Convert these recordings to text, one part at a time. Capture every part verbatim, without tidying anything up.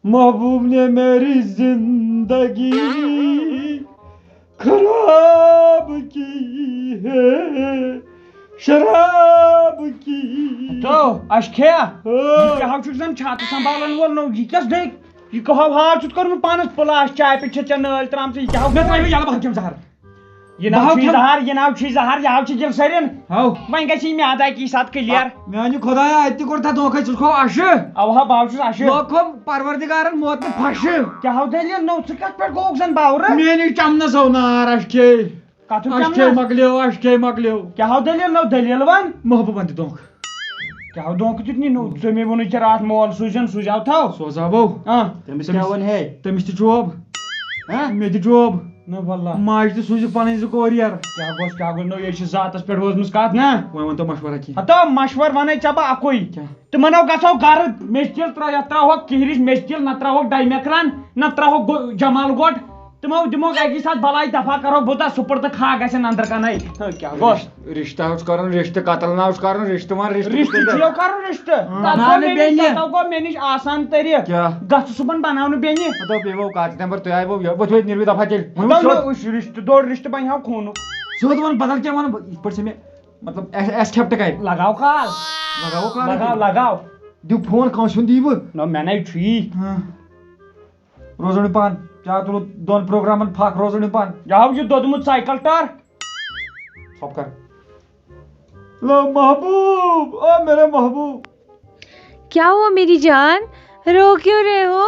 محبوب نے میری زندگی خراب کی ہے، شراب کی۔ تو اَسہِ کھیا؟ آ۔ یہِ کیٛاہ ہو چھُکھ زَن چھاتہٕ سنبھالن وول نوٚو؟ یہِ کیٛاہ دٔگۍ؟ یہِ کہو ہار چھُتھ کوٚرمُت پانَس پلاس؟ چایہِ پٮ۪ٹھ چھےٚ ژےٚ نٲلۍ ترٛامژٕ، یہِ کیٛاہ ہو؟ مےٚ ترٛٲیِو یَلہٕ، بہٕ ہا کھٮ۪مہٕ زَہر۔ یہِ بہٕ ناو ہاو چھُے کھٮ۪مہٕ۔ زہر، یہِ ناو چھُے دِل سٲرِن۔ ہاو۔ وۄنۍ گژھِ یہِ میادٕ اَکی ساتہٕ clear۔ آ، میانہِ خۄدایا، اَتہِ تہِ کوٚر تَتھ دھوکھَے، ژٕ چھُکھ اَشہٕ۔ اَوہا، بہٕ ہا چھُس اَشہٕ۔ لوکھو پروردگارن موت تہٕ پھَشہٕ۔ کیٛاہ ہو دٔلیٖل نٔو، ژٕ کَتھ پٮ۪ٹھ گوٚوُکھ زَن باورٕ؟ میٲنِس چَمنَس آو نار، اَسہِ کھے۔ کَتھُک اَسہِ کھے چَمنَس؟ مۄکلیو، اَسہِ کھے مۄکلیو۔ کیٛاہ ہو دٔلیٖل نٔو، دٔلیٖل وَن۔ محبوبَن تہِ دھوکہٕ۔ کیٛاہ ہو دھوکہٕ دیُت نی نو؟ ژےٚ مےٚ ووٚنُے ژےٚ راتھ مول سوٗزِن، سوٗزیو تھاو۔ سوزاوو۔ آ۔ تٔمِس تٔمِس، کیٛاہ وَنہِ ہے؟ تٔمِس تہِ چھُ اوب۔ ہاں؟ مےٚ تہِ چھُ اوب۔ نہ واللہ۔ ماجہِ تہِ سوٗزِکھ پَنٕنۍ زٕ courier۔ کیٛاہ گوٚژھ، کیٛاہ گوٚژھ؟ نو، یے چھِ ذاتَس پٮ۪ٹھ وٲژمٕژ کَتھ نا۔ وۄنۍ وَن تو مشورہ کینٛہہ۔ ہتو مشورٕ وَنے ژےٚ بہٕ اَکُے۔ کیٛاہ؟ تِمَن ہو گژھو گَرٕ، مِستِل ترٛٲو، یَتھ ترٛاوہوکھ کِہرِس مِستِل، نہ ترٛاوہوکھ ڈایمٮ۪کران، نہ ترٛاوہوکھ گو-، جمال گوٹ۔ تِمو دِمو اَکی ساتہٕ بَلاے دفعہ، کَرو بُتہ سُپُر تہٕ خاک گژھن اَندر کَنَے۔ ہا، کیٛاہ گوٚو؟ رِش-، رِشتہٕ ہا چھُ کَرُن رِشتہٕ، قتل نہ چھُ کَرُن رِشتہٕ، وَن رِشتہٕ رِشتہٕ کِتھ پٲٹھۍ؟ چھِو کَرُن رِشتہٕ؟ ہاں۔ تَتھ گوٚو بَناونہٕ مےٚ نِش، بیٚنہِ۔ تَتھ گوٚو مےٚ نِش آسان طریٖقہٕ۔ کیٛاہ؟ گژھ ژٕ صُبحن بَناونہٕ بیٚنہِ۔ مطلب، بیٚیہِ گوٚو کَتھ تَمہِ پَتہٕ تُہۍ آیہِ وۄنۍ یَپٲرۍ، وٕچھ وۄنۍ نیٖرِو دفعہ تیٚلہِ۔ وۄنۍ وٕچھ دَپُن سیوٚد۔ نہ، وٕچھ رِشتہٕ، دوٚر رِشتہٕ بَنہِ ہا خوٗنُک۔ سیوٚد وَن بدل کینٛہہ وَنہٕ بہٕ، یِتھ پٲٹھۍ ژےٚ مےٚ، مطلب، اَسہِ، اَسہِ کھٮ۪پٹہٕ کَرِ۔ لگاو کال۔ لگاوو کال لگاو، کیٛاہ؟ لگاو۔ دِیِو فون کٲنٛسہِ ہُنٛد دِیِو۔ نہ، مےٚ نَے چھُ یی۔ ہاں۔ روزو نہٕ پان، چا تُلو دۄن پروگرامن پھکھ، روزو نہٕ پان۔ یہِ ہاو یہِ دوٚدمُت سایکل ٹٲر۔ ژھۄپ کر۔ لو محبوب، او میرے محبوب۔ کیا ہوا میری جان؟ رو کیوں رہے ہو؟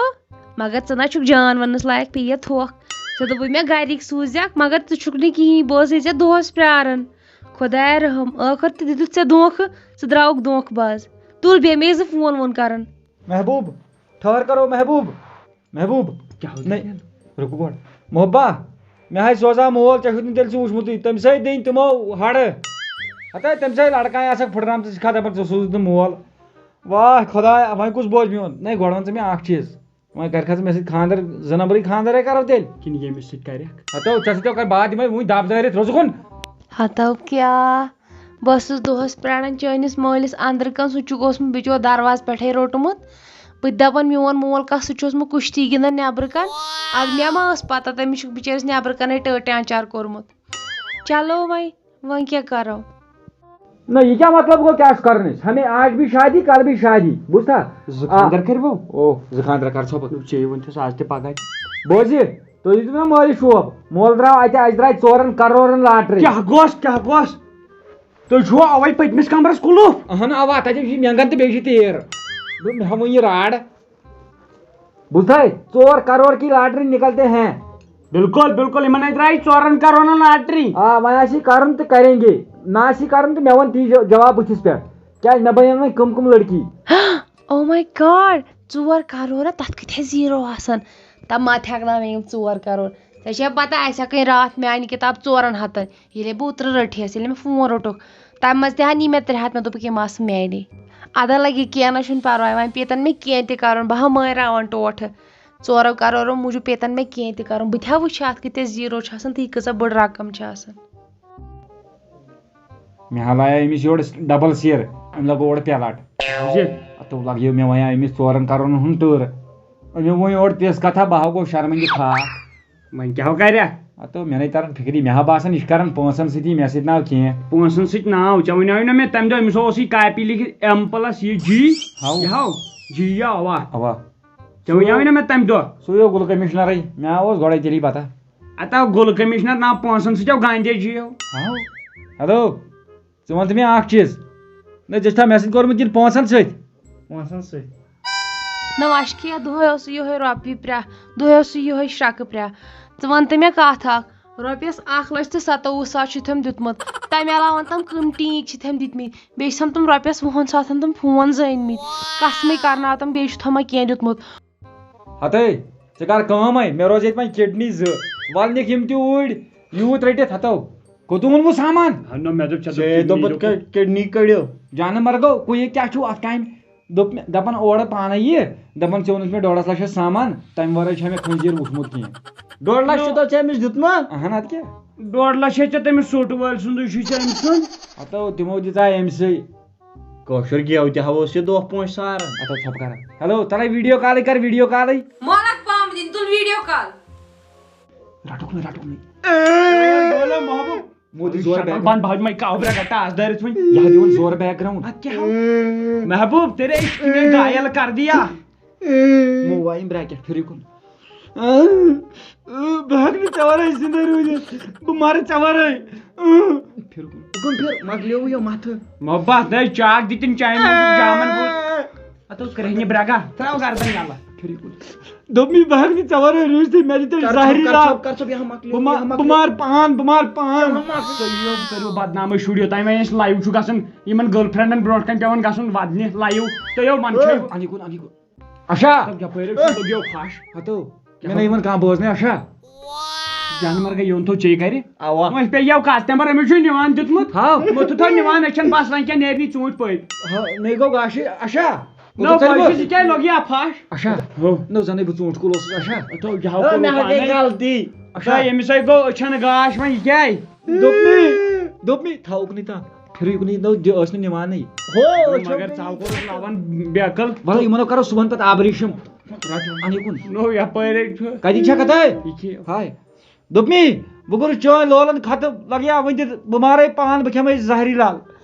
مگر ژٕ نہ چھُکھ جان وننس لایق، پیٚیہِ تھوکھ۔ ژےٚ دوٚپُے مےٚ گرِکۍ سوٗزٮ۪کھ، مگر ژٕ چھُکھ نہٕ کِہیٖنۍ، بہٕ ٲسٕے ژےٚ دۄہس پیاران۔ خۄدایا رحم، ٲخٕر تہِ دِتُتھ ژےٚ دھوکہٕ، ژٕ درٛاوُکھ دھوکہٕ باز۔ تُل بیٚیہِ مےٚ ٲسۍ زٕ فون وون کران۔ محبوب، ٹھہر کرو محبوب۔ محبوب۔ کیٛاہ ہو نَے، تیٚلہِ؟ رُکو گۄڈٕ۔ محبا، مےٚ ہاے سوزا مول، ژےٚ چھُتھ نہٕ تیٚلہِ سُہ وٕچھمُتٕے۔ تٔمِس ہاے دٔنۍ تِمو ہَڑٕ۔ ہَتا تٔمِس ہاے لڑکایہِ آسَکھ پھٕٹرامژٕ، ژٕ چھَکھ دَپان ژےٚ سوٗزُتھ نہٕ مول۔ واہ خۄدایا، وۄنۍ کُس بوزِ میون؟ نَے گۄڈٕ وَن ژٕ مےٚ اَکھ چیٖز۔ وۄنۍ کَرِکھا ژٕ مےٚ سۭتۍ خانٛدر، زٕ نمبرٕے خانٛدرے کَرو تیٚلہِ؟ کِنہٕ ییٚمِس سۭتۍ کَرٮ۪کھ؟ ہَتو، ژےٚ سۭتۍ کَرٕ باد یِمَے وٕنۍ دَب دٲرِتھ، روٚزُکھ ہُن۔ ہَتو کیٛاہ؟ بہٕ ٲسٕس دۄہَس پرٛاران چٲنِس مٲلِس اَنٛدرٕ کَن، سُہ چھُکھ اوسمُت بِچور دروازٕ پٮ۪ٹھَے روٚٹمُت۔ بہٕ تہِ دَپان، میون مول کَس سۭتۍ چھُ اوسمُت کُشتی گِنٛدان نٮ۪برٕ کَن؟ اَدٕ مےٚ ما ٲس پَتہ تٔمِس چھُکھ بِچٲرِس نٮ۪برٕ کَنَے ٹٲٹۍ آنٛچار کوٚرمُت۔ چلو وۄنۍ، وۄنۍ کیٛاہ کَرو؟ نہ، یہِ کیٛاہ مطلب گوٚو، کیٛاہ چھُ کَرُن اَسہِ؟ ہمیں آج بھی شادی، کل بھی شادی، بوٗزتھا؟ زٕ آ۔ خانٛدر کٔرِو۔ او، زٕ خانٛدر کر ژھۄپہٕ۔ نہ، ژےٚ ووٚن تھَس آز تہِ پَگاہ۔ بوزِ، تُہۍ دِتِو مےٚ مٲلِس شوب۔ مول درٛاو اَتہِ، اَسہِ درٛاے ژورَن کَرورَن لاٹری۔ کیٛاہ گوٚژھ، کیٛاہ گوٚژھ؟ تُہۍ چھُوا اَوَے پٔتمِس کمرس کُلُف؟ اہن اوا، تَتہِ چھِ مٮ۪نٛگن تہٕ بیٚیہِ چھِ تیٖر۔ دوٚپ، مےٚ ہا ووٚن یہِ راڈ۔ بوٗزتھَے، ژور کرور کی لاٹری نکلتے ہیں۔ بِلکُل، بِلکُل، یِمن ہے درٛاے ژورن کرورن لاٹری۔ آ، وۄنۍ آسہِ یہِ کرُن تہٕ کریں گے۔ نہ آسہِ یہِ کرُن تہٕ مےٚ وَن تی جو-، جواب بٕتھِس پٮ۪ٹھ۔ کیٛازِ مےٚ بنن وۄنۍ کٕم کٕم لڑکی۔ Oh my God، ژور کرور ہا، تَتھ کۭتیٛاہ زیٖرو آسن؟ تَتھ ما تہِ ہٮ۪کہٕ ناو مےٚ یِم ژور کرور؟ ژےٚ چھےٚ پتہ، اَسہِ ہا کٕنۍ راتھ میٛانہِ کِتاب ژورن ہَتن۔ ییٚلے بہٕ اوترٕ رٔٹہَس، ییٚلہِ مےٚ فون روٚٹُکھ، تَمہِ منٛز تہِ ہا نی مےٚ ترٛےٚ ہَتھ، مےٚ دوٚپُکھ، یِم آسہٕ میٛانے۔ اَدٕ لَگہِ کینٛہہ، نہ چھُنہٕ پَرواے، وۄنۍ پیٚتَن مےٚ کینٛہہ تہِ کَرُن، بہٕ ہا مٲنراوَن ٹوٹھٕ۔ ژورو کَرورو موٗجوٗب پیٚتَن مےٚ کینٛہہ تہِ کَرُن، بہٕ تہِ ہا وٕچھِ اَتھ کۭتیٛاہ زیٖرو چھِ آسان تہٕ یہِ کۭژاہ بٔڑ رقم چھِ آسان۔ مےٚ ہا لایاو أمِس یورٕ ڈبل سیر، أمۍ لگوو اورٕ پٮ۪لٹ۔ بوٗزِتھ؟ ہتو لگیو مےٚ وۄنۍ أمِس ژورن کرورن ہُنٛد ٹٲر۔ أمۍ ووٚن یورٕ تِژھ کتھا، بہٕ ہا گوٚو شرمنٛدِ خاک۔ وۄنۍ کیٛاہ ہو کرِ؟ ہتو مےٚ نے تران فکری، مےٚ ہا باسان یہِ چھُ کران پونٛسن سۭتی، مےٚ سۭتۍ ناو کینٛہہ۔ پونٛسن سۭتۍ ناو؟ ژےٚ وَنیٛاوُے نہ مےٚ تمہِ دۄہ، أمِس اوسُے کاپی لیکھِتھ M plus یہِ G۔ ہاو۔ یہِ ہاو؟ G یہِ اوا۔ اوا۔ ژےٚ وَنیٛاوُے نہ مےٚ تمہِ دۄہ۔ سُے ہیوٗ گُل کمشنرٕے، مےٚ اوس گۄڈے تیٚلی پتہ۔ اَتھ آو گُل کمشنر ناو پونٛسن سۭتۍ آو گاندھی جی یو۔ ہاو۔ ہیلو۔ ژٕ وَن تہٕ مےٚ اَکھ چیٖز، نہ ژےٚ چھا مےٚ سۭتۍ کوٚرمُت کِنہٕ پونٛسَن سۭتۍ؟ پونٛسَن سۭتۍ۔ نہ وَشکھیا، دۄہَے اوس یِہوٚے رۄپیہِ پرٛاہ، دۄہَے اوس یِہوٚے شرٛکہٕ پرٛاہ۔ ژٕ وَن تہٕ مےٚ کَتھ اَکھ، رۄپیَس اَکھ لَچھ تہٕ سَتووُہ ساس چھُتھ أمۍ دیُتمُت، تَمہِ علاوٕ وَن تَم کٕم ٹیٖنٛگۍ چھِتھ أمۍ دِتمٕتۍ، بیٚیہِ چھِتھ تِم رۄپیَس وُہَن ساسَن تِم فون زٲنۍمٕتۍ، قسمٕے کَرناو تِم، بیٚیہِ چھُتھ ہُمَے کینٛہہ دیُتمُت۔ ہتے، ژٕ کر کٲمے، مےٚ روزِ ییٚتہِ وۄنۍ کڈنی زٕ۔ ول نِکھ یِم تہِ اوٗرۍ، یوٗت رٔٹِتھ ہتو۔ کوٚت اوٚنوُ سامان؟ ہا، نہ، مےٚ دوٚپ، ژےٚ دوٚپ ژےٚ کِڈنی دوٚپُتھ دوٚپُتھ۔ کہ-، کڈنی کٔڑِو۔ جانہٕ مرگو، کُے یہِ کیٛاہ چھُ اتھ کامہِ؟ دوٚپ مےٚ، دپان اورٕ پانے یہِ، دپان ژےٚ اوٚنُتھ مےٚ ڈۄڈس لچھس سامان، تمہِ ورٲے چھا مےٚ خنزیر وُچھمُت کینٛہہ؟ ڈۄڈ لچھ چھُ تۄہہِ ژےٚ أمِس دیُتمُت؟ اہن، ادٕ کیٛاہ؟ ڈۄڈ لچھ ہے ژےٚ تٔمِس ژوٚٹ وٲلۍ سُنٛدُے چھُے ژےٚ أمۍ سُنٛد۔ ہتو، تِمو دِژاے أمۍ سٕے۔ کٲشُر گٮ۪و تہِ ہا اوس یہِ دۄہ پونٛسہٕ ساران۔ اَتھ اوس ژھۄپہٕ کران۔ ہیلو، تَلَے ویٖڈیو کالٕے کر، ویٖڈیو کالٕے۔ مولک پام دِن، تُل ویٖڈیو کال۔ رَٹُکھ نہٕ، رَٹُکھ نہٕ۔ اے، بولو محبوب۔ مودی زور شٹر background۔ بند، بہٕ ہاوٕ یِمَے کاو برٛکھ ٹاس دٲرِتھ وۄنۍ۔ یہِ ہا دِوان زورٕ background۔ اَدٕ کیٛاہ ہاو؟ محبوب، تیرے عشق نے گایل کر دیا۔ مو وایم bracket پھِرِ کُن۔ بہٕ ہٮ۪کہٕ نہٕ ژےٚ وَرٲے زِندٕ روٗزِتھ۔ بہٕ مَرٕ ژےٚ وَرٲے۔ پھِرِ کُن۔ کُن پھِر، مۄکلیو یہِ مَتھٕ۔ محبت، نَے چاکھ دِتِن چانہِ موٗجوٗب جامَن بوٗٹ۔ اَتھ اوس کرٛہنہِ برٛگا۔ ترٛاو گردَن یَلہٕ۔ پھِرِ کُن۔ دوٚپمَے بہٕ ہٮ۪کہٕ نہٕ ژےٚ وَرٲے روٗزِتھٕے، مےٚ دِتٮ۪کھ کر ژھۄپ، زہری کر لال۔ ژھۄپ، کر ژھۄپ، یہِ ہا مۄکلیو، بہٕ ما-، یہِ ہا بہٕ مۄکلیو۔ مارٕ پان، بہٕ مارٕ پان۔ ژٕ یِیِو، کٔرِو بدنامٕے شُرۍ، یوٚتام وۄنۍ اَسہِ live چھُ گژھُن، یِمَن girlfriendن برونٛٹھ کَنہِ پٮ۪وان گژھُن وَدنہِ live۔ تُہۍ یِیِو منٛدچھٲیِو۔ اَنہِ کُن، اَنہِ کُن۔ اچھا۔ مطلب، یَپٲرۍ چھُ لوٚگیو پھَش۔ ہَتو، کیٛاہ مےٚ نہ یِوان کانٛہہ بوزنَے، اچھا۔ جانہٕ مرگے یوٗن تھوٚو چے کَرِ۔ اَوا۔ وۄنۍ پیٚیہِ یَو کَتھ تَمبَر، أمِس چھُ نِوان دیُتمُت۔ ہاو۔ مےٚ تھوٚو نِوان، أسۍ چھَنہٕ بَس وۄنۍ کینٛہہ، نیرِ نہٕ ژوٗنٛٹھۍ پٔپۍ۔ ہا، مےٚ گوٚو گاشہِ، اچھا۔ نو، بہٕ چھُس یہِ کیٛازِ لوٚگ یہِ پھَش؟ اچھا۔ ہو۔ نو، زَنٕے بہٕ ژوٗنٛٹھ کُل اوسُس، اچھا۔ تو یہِ ہاو آ، کوٚرمُت مےٚ ہا گٔے پانے۔ غلطی۔ اچھا، ییٚمِس ہے گوٚو، أچھَن گاش وۄنۍ، یہِ کیٛازِ؟ دوٚپمَے، دوٚپمَے، تھاوُکھ نہٕ تَتھ۔ پھِرِ یُکنٕے نو، دِ-، ٲس نہٕ نِوانٕے۔ ہو، مگر ژٕ ہاو کوٚرُکھ ناوان بے عقل۔ وَلہٕ، یِمَن ہاو کَرو صُبحَن پَتہٕ آبریٖشِم۔ اَنہِ کُن۔ نو، یَپٲرۍ چھُ۔ کَتہِ چھَکھ کَتھ؟ یہِ کہِ ہاے۔ دوٚپمَے، بہٕ کوٚرُس چٲنۍ لولن ختم، لگیا وۄنۍ دِتھ بہٕ مارے پان، بہٕ کھٮ۪مے زہری لال۔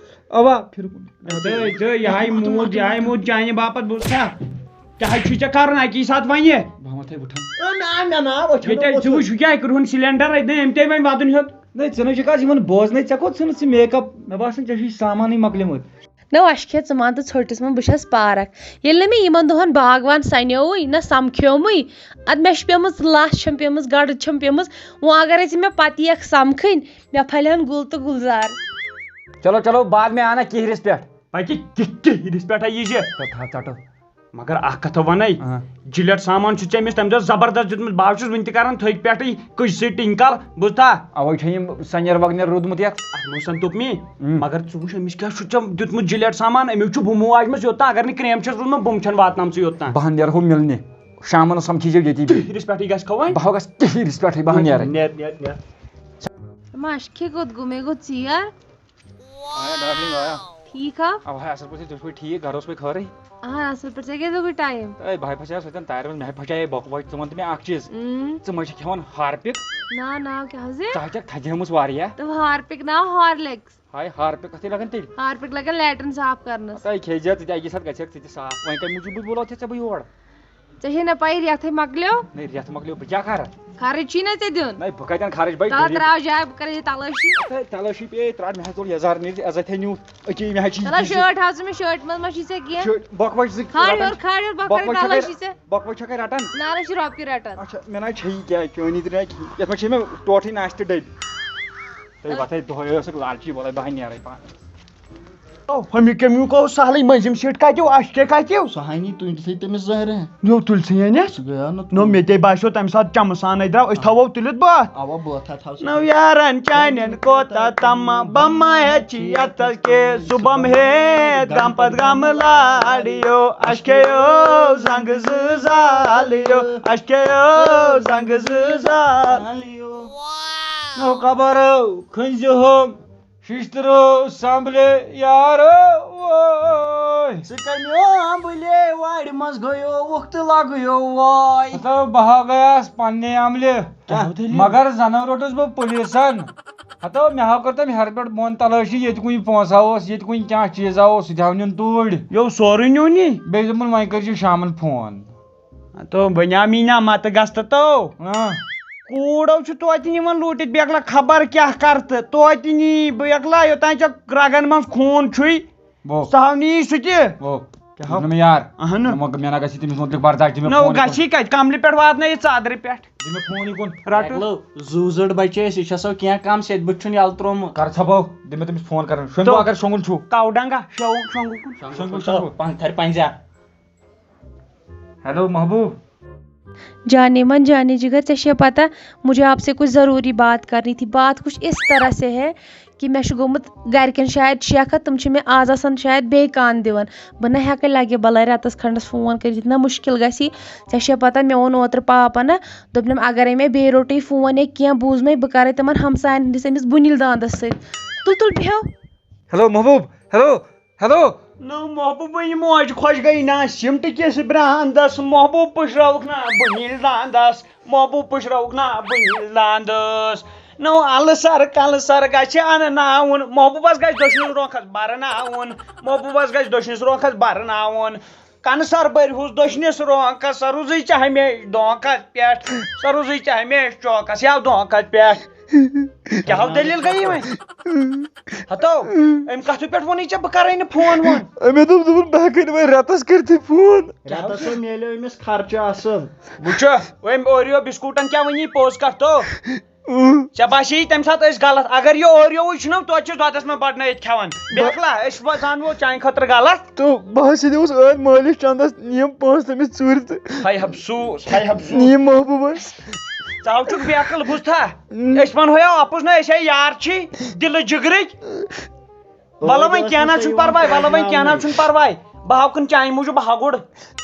اوا، پھِرِ کُن۔ ژٕ، ژٕ، یہِ ہاے موٗد، یہِ ہاے موٗد چانہِ باپتھ، بوٗزتھا؟ کیٛاہ حظ چھُے ژےٚ کرُن اَکی ساتہٕ وۄنۍ؟ بہٕ ہا وۄتھے وٕٹھن۔ اے، مےٚ، مےٚ نا وٕچھُن ییٚتہِ حظ ژٕ وٕچھ، یہِ کیٛاہ کرٛہُن سلینڈر اَتہِ، نہ أمۍ تہِ وۄنۍ وَدُن ہیوٚت۔ نہ، ژٕ نہ چھُکھ آز یِمن بوزنَے، ژےٚ کوٚت ژھٕنُتھ ژٕ make up؟ مےٚ باسان ژےٚ چھُے سامانٕے مۄکلیومُت۔ نہ، اَسہِ کھےٚ ژٕ مان تہٕ ژھٔٹِس منٛز، بہٕ چھَس پارک۔ ییٚلہِ نہٕ مےٚ یِمَن دۄہَن باغوان سَنیووُے، نہ سَمکھیومُے، اَدٕ مےٚ چھِ پیٚمٕژ لَژھ، چھَم پیٚمٕژ، گَڑٕد چھَم پیٚمٕژ۔ وۄنۍ اگر ژٕ مےٚ پَتہٕ یِکھ سَمکھٕنۍ، مےٚ پھَلہِ ہَن گُل تہٕ گُلزار۔ چلو، چلو، بعد میں آنا کِہرِس پٮ۪ٹھ۔ پَکہِ کِہرِس پٮ۪ٹھ ہا یی زِ۔ تہٕ تھاو ژَٹو۔ مگر اَکھ کَتھ وَنَے، آ۔ جِلیٹ سامان چھُ ژےٚ أمِس تَمہِ دۄہ زبردست دیُتمُت، بہٕ ہا چھُس وٕنہِ تہِ کَران تھٔکۍ پٮ۪ٹھٕے کُجہِ سۭتۍ ٹِنٛکَل، بوٗزتھا؟ اَوَے چھےٚ یِم سَنیر وَگنیر روٗدمُت یَتھ۔ اَتھ منٛز سَن دوٚپ مے، اۭں۔ مگر ژٕ وٕچھ أمِس کیٛاہ چھُ ژےٚ دیُتمُت جِلیٹ سامان، أمِس چھُ بُمہٕ واجمَژ یوٚتام، اگر نہٕ کرٛیم چھَس روٗدمُت، بُمہٕ چھَنہٕ واتناومژٕے یوٚتام۔ بہٕ ہا نیرہو مِلنہِ، شامَن سَمکھی زیو ییٚتی بیٚیہِ۔ کِہرِس پٮ۪ٹھٕے گژھِ کھوٚوٕنۍ۔ بہٕ ہا گژھٕ کِہرِس پٮ۪ٹھٕے، بہٕ ہا نیرَے۔ نیر، نیر، نیر۔ مَشکہِ کوٚت گوٚو؟ مےٚ گوٚو ژیر۔ آیا ڈارلنگ آیا۔ ٹھیک ہا؟ اب ہے اصل پٲٹھۍ، تُہۍ چھِو ٹھیٖک، گرٕ اوس وۄنۍ خٲرٕے؟ اہن اصل پٲٹھۍ، ژےٚ کیٛازِ لوٚگُے ٹایم؟ اے بہٕ ہے پھسیوس ہوٚتٮ۪ن تارِ منٛز، مےٚ ہے پھچایے بۄکہٕ وۄکہٕ۔ ژٕ وَن تہٕ مےٚ اکھ چیٖز، اۭں۔ ژٕ ما چھَکھ کھٮ۪وان ہارپِک؟ نا نا، کیٛاہ حظ ہے؟ ژٕ ہا چھَکھ تھدیمٕژ واریاہ۔ تہٕ ہارپِک نا، ہارلِکس۔ ہاے ہارپِک کَتھٕے لگان تیٚلہِ؟ ہارپِک لگان لیٹرِن صاف کرنس۔ تَے کھے زِ ژٕ تہِ اَکی ساتہٕ گژھکھ ژٕ تہِ صاف، وۄنۍ کَمہِ موٗجوٗب بہٕ بُلاو ژےٚ، ژےٚ بہٕ یور؟ ژےٚ چھے نہ پَیی، رٮ۪تھٕے مۄکلیو۔ نَے، رٮ۪تھ مۄکلیو، بہٕ کیٛاہ کَرٕ؟ خرٕچ چھی نہ ژےٚ دیُن۔ نَے، بہٕ کَتٮ۪ن خرٕچ بَے؟ تَلہٕ غریٖب۔ ترٛاو جاے، بہٕ کَرٕ یہِ تَلٲشی۔ ہے، تَلٲشی پیٚیہِ ترٛاو، مےٚ حظ کوٚر یَزار نیٖرِتھ عزت ہے نیوٗ۔ أتی مےٚ حظ چھِ یہِ تَلہٕ چیٖز۔ شٲٹ ہاو ژٕ مےٚ، شٲٹہِ منٛز ما چھُے ژےٚ کینٛہہ؟ شٲٹ، بۄکہٕ وَچہِ زٕ کھار رَٹان۔ ہیوٚر، کھار ہیوٚر، بۄکہٕ بۄکہٕ کَرٕ وَچہِ چھَکَے، تَلٲشی ژےٚ۔ بۄکہٕ وَچہِ چھَکَے رَٹان۔ نہ، نہ، چھِ رۄپیہِ رَٹان۔ اچھا، مےٚ نہ حظ چھےٚ یہِ کینٛہہ، چٲنی تہِ نہ کِہیٖنۍ۔ یَتھ منٛز چھے مےٚ ٹوٹھٕے ناشتہٕ ڈٔبۍ۔ تُہۍ وۄتھے دۄہے ٲسٕکھ لالچی، وَلَے بہٕ ہا نیرَے پانہٕ۔ او، ہُمہِ کمیُک اوس سہلٕے، مٔنٛزِم سیٖٹ کَتیو، اَسہِ کیٛاہ کَتیو؟ سۄ ہاے نی تُلۍ سٕے تٔمِس زہرِ۔ یو تُلۍ ژھٕنۍ أنِتھ؟ سُہ گٔیو نہٕ نو، تُلۍ۔ مےٚ تے باسیو تَمہِ ساتہٕ چمہٕ سانَے درٛاو، أسۍ تھاوو تُلِتھ بَتھ۔ اَوا، بہٕ تھاو سُہ۔ نو یارن چانٮ۪ن کوتاہ تما، بہٕ ما ہیٚچھِ یَتَس کے، صُبحم ہے گم پتہٕ گم لاڑیو، اَسہِ کھیو زنٛگہٕ زٕ زالیو، اَسہِ کھیو زنٛگہٕ زٕ زالیو۔ نو خبرو کھٔنزِ ہُم شِشتٕرو سنبھلے یارو وٲے۔ ژٕ کمیو امبلے وارِ منٛز گٔیو وُکھ تہٕ لگیو واے۔ ہتو بہٕ ہا گٔیاس پننہِ عملہِ، کیٛاہ دٔلیٖل؟ مگر زنہٕ روٚٹُس بہٕ پُلیٖسن۔ ہتو مےٚ ہا کٔر تٔمۍ ہیرٕ پٮ۪ٹھ بۄن تلٲشی، ییٚتہِ کُنہِ پونٛسہٕ ہا اوس، ییٚتہِ کُنہِ کینٛہہ چیٖز ہا اوس، سُہ تہِ ہا نیُن توٗرۍ۔ یو سورُے نیوٗن یہِ؟ بیٚیہِ دوٚپُن وۄنۍ کٔرۍ زِ شامن فون۔ تو بنیامینہ مت گژھ تو۔ ہاں۔ کوڑو چھُ توتہِ نِوان لوٗٹِتھ بیگلہ خبر کیٛاہ کر تہٕ توتہِ نی بیگلہ یوٚتام ژےٚ رگن منٛز خوٗن چھُے۔ وہ۔ سُہ ہاو نی سُہ تہِ۔ وہ۔ کیٛاہ ہاو؟ نہ مےٚ یار۔ اہنُو۔ نہ مۄکھ مےٚ نہ گژھِ تٔمِس مُتلِق برداش، دِ مےٚ نہ فون گژھی کتہِ؟ کملہِ پٮ۪ٹھ واتنٲیِتھ ژادرِ پٮ۪ٹھ۔ دِ مےٚ فون یہِ کُن۔ رٹہٕ۔ بیگلو، زُو زٔٹ بچے أسۍ، یہِ چھا سو کینٛہہ کم، سیٚدِ بُتھِ چھُن یلہٕ ترٛوومُت۔ کر ژھۄپو، دِ مےٚ تٔمِس فون کرن۔ شۄنٛگو تو۔ اگر شۄنٛگُن چھُو۔ کاو ڈنگا، شۄنٛگ، شۄنٛگُن کُن۔ شۄنٛگُن شۄنٛگُن کُن۔ شۄنٛگُن۔ پنٛژاہ تھرِ پنٛجاہ۔ ہیلو محبوب۔ جانے من جانے جگر، ژےٚ چھےٚ پتہ، مجھے آپ سے کچھ ضروری بات کرنی تھی۔ بات کچھ اس طرح سے ہے کہ مےٚ چھُ گوٚمُت گرِکٮ۪ن شاید شیخت، تِم چھِ مےٚ آز آسان شاید بیٚیہِ کانہہ دِوان۔ بہٕ نہ ہٮ۪کے لگہِ بلے رٮ۪تس کھنڈس فون کٔرِتھ، یہِ تہِ نہ مُشکل گژھی۔ ژےٚ چھےٚ پتہ، مےٚ ووٚن اوترٕ پاپن نہ، دوٚپنم اگرے مےٚ بیٚیہِ روٚٹُے فون یا کینٛہہ بوٗزمَے، بہٕ کرے تِمن ہمساین ہٕنٛدِس أمِس بُنِل داندس سۭتۍ۔ تُل تُل بیٚہو۔ ہیلو محبوب، ہیلو، ہیلو۔ نو محبوبٕنۍ موج خۄش گٔے نا سِمٹہٕ کِس براندس، محبوب پُشراوُکھ نا بٕنِل داندس، محبوب پُشراوُکھ نا بٕنِل داندس۔ نو الہٕ سر کلہٕ سر گژھِ انناوُن، محبوبس گژھِ دٔچھنِس رونٛقس برناوُن، محبوبس گژھِ دٔچھنِس رونٛقس برناوُن۔ کنہٕ سر بٔرۍ ہُس دٔچھنِس رونٛقس، سر روزٕے ژےٚ ہمیشہِ دھونٛکھس پٮ۪ٹھ، سر روزٕے ژےٚ ہمیشہِ چوکس یا دھونٛکھس پٮ۪ٹھ۔ کیٛاہ ہو دٔلیٖل گٔیے وۄنۍ؟ ہتو، أمۍ کتھِ پٮ۪ٹھ ووٚنُے ژےٚ بہٕ کرے نہٕ فون وون؟ أمۍ دوٚپ، دوٚپُن، بہٕ ہٮ۪کے نہٕ وۄنۍ رٮ۪تس کٔرتھٕے فون۔ رٮ۪تس وۄنۍ میلیو أمِس خرچہٕ اصٕل۔ وٕچھو، أمۍ اوریو بسکوٗٹن کیٛاہ وۄنی پوٚز کتھ تو؟ اۭں۔ ژےٚ باسے تمہِ ساتہٕ أسۍ غلط، اگر یہِ اوریوٕے چھُنہ، توتہِ چھُس دۄدس منٛز بڑنٲیِتھ کھٮ۪وان۔ بیٚکلا، أسۍ وۄنۍ زانو چانہِ خٲطرٕ غلط۔ تہٕ بہٕ ہسا دِمس ٲدۍ مٲلِس چندس یِم پونٛسہٕ تٔمِس ژوٗرِ تہٕ۔ ہاے افسوٗس، ہاے افسوٗس۔ یِم محبوبس۔ ژٕ ہاو چھُکھ بیقل، بوٗزتھا؟ أسۍ ونہو یا اپُز نہ، أسۍ ہے یار چھی، دِلہٕ جگرٕکۍ۔ ولہٕ وۄنۍ کینٛہہ نہ چھُنہٕ پرواے، ولہٕ وۄنۍ کینٛہہ نہ چھُنہٕ پرواے۔ بہٕ ہاوکھن چانہِ موٗجوٗب ہگُر،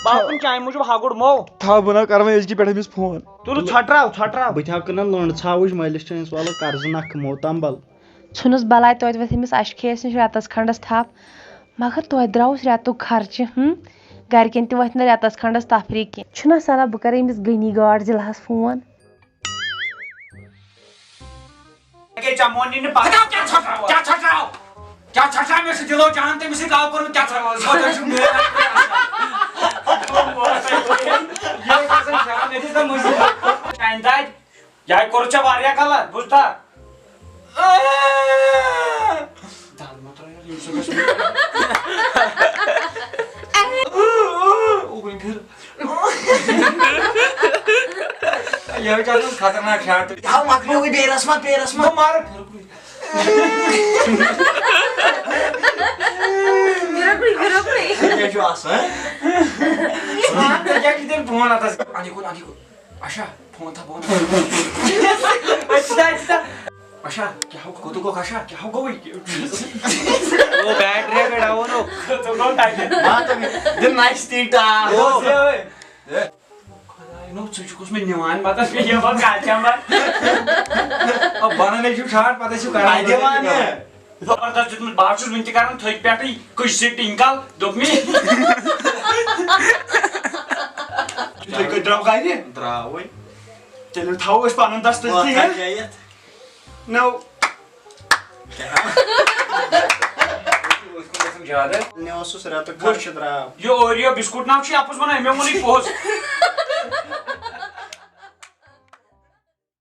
بہٕ ہاوکھن چانہِ موٗجوٗب ہگُر مو۔ تھاو، بہٕ نہ کرٕ وۄنۍ أزکہِ پٮ۪ٹھ أمِس فون۔ تُلہٕ ژھۄٹراو، ژھۄٹراو۔ بہٕ تہِ ہاوکھن نہ لٔنٛڈ ژھاوٕج مٲلِس چھِ أمِس والو قرضہٕ نکھٕ مو تمبل۔ ژھُنُس بلاے توتہِ وۄتھ أمِس اَشہِ کھیس نِش رٮ۪تس کھنٛڈس تھپھ، مگر توتہِ درٛاوُس رٮ۪تُک خرچہٕ۔ ہُم، گرِکٮ۪ن تہِ وۄتھِ نہٕ رٮ۪تس کھنٛڈس تفریٖق کینٛہہ۔ چھُنہ صلاح بہٕ کرٕ أمِس غنی گاڈ ضلعس فون۔ ہے، ژےٚ مون یہِ نہٕ پتہ۔ کیٛاہ ژھۄٹراو؟ کیٛاہ ژھۄٹراو؟ کیٛاہ ژھۄٹراو؟ مےٚ چھُ دِلو جان تٔمِس سۭتۍ love کوٚرمُت، کیٛاہ ژھۄٹراو؟ ژھۄٹراو چھُ میٲنۍ۔ یہِ ٲس آسان جان، مےٚ دِژ نہ مٔنٛزی۔ چانہِ دادِ، یہِ ہا کوٚر ژےٚ واریاہ غلط، بوٗزتھا؟ دَنٛد مہ ترٛاو یارٕ، ییٚمہِ سۭتۍ گژھِ مےٚ۔ اوٗرۍ پھِر۔ یہِ حظ چھُ آسان خطرناک shot۔ ہاو مۄکلیووٕے بیٚیہِ رسمہ، بیٚیہِ رسمہ۔ بہٕ مارٕ پھِرُکُے۔ پھِرُکُے، پھِرُکُے۔ یہِ کیٛاہ چھُ آسان؟ ژٕ وَن، ژےٚ کیٛاہ چھُے تیٚلہِ فون اَتَس؟ اَنہِ کُن، اَنہِ کُن۔ اچھا، فون تھاو، فون تھاو۔ أسۍ چھِ دا، أسۍ چھِ دا۔ اچھا، کیٛاہ ہو کوٚت گوٚو؟ اچھا، کیٛاہ ہو گوٚوٕے؟ او، battery ہے ڈاوُن ہو۔ ژٕ گوٚو تَتہِ۔ ما تہٕ دِ نَسہِ تی ٹاس۔ او۔ خۄداے نو، ژٕ چھُکھ اوسمُت نِوان، مطلب، یہِ وَن کَتھ چھَم بَن۔ آ، بَنان ہے چھُ shot، پَتہٕ ٲسِو کَران۔ اَتہِ دِوان یہِ۔ زبردست دیُتمُت، بہٕ حظ چھُس وٕنہِ تہِ کران تھٔکۍ پٮ۪ٹھٕے، کُجہِ سۭتۍ ٹِنٛکل، دوٚپ مےٚ۔ تُہۍ کتہِ درٛاو گرِ؟ درٛاو وۄنۍ۔ تیٚلہِ تھاوو أسۍ پنُن دستہٕ وۄتھ تہِ، ہا؟ کیٛاہ یتھ؟ نو۔ کیٛاہ؟ أسۍ کُن گژھن زیادٕ۔ مےٚ اوسُس رٮ۪تہٕ وٕچھ، خرچہٕ درٛاو۔ یہِ Oreo بِسکوٗٹ ناو چھُ اَپُز وَنان، مےٚ ووٚنُے پوٚز۔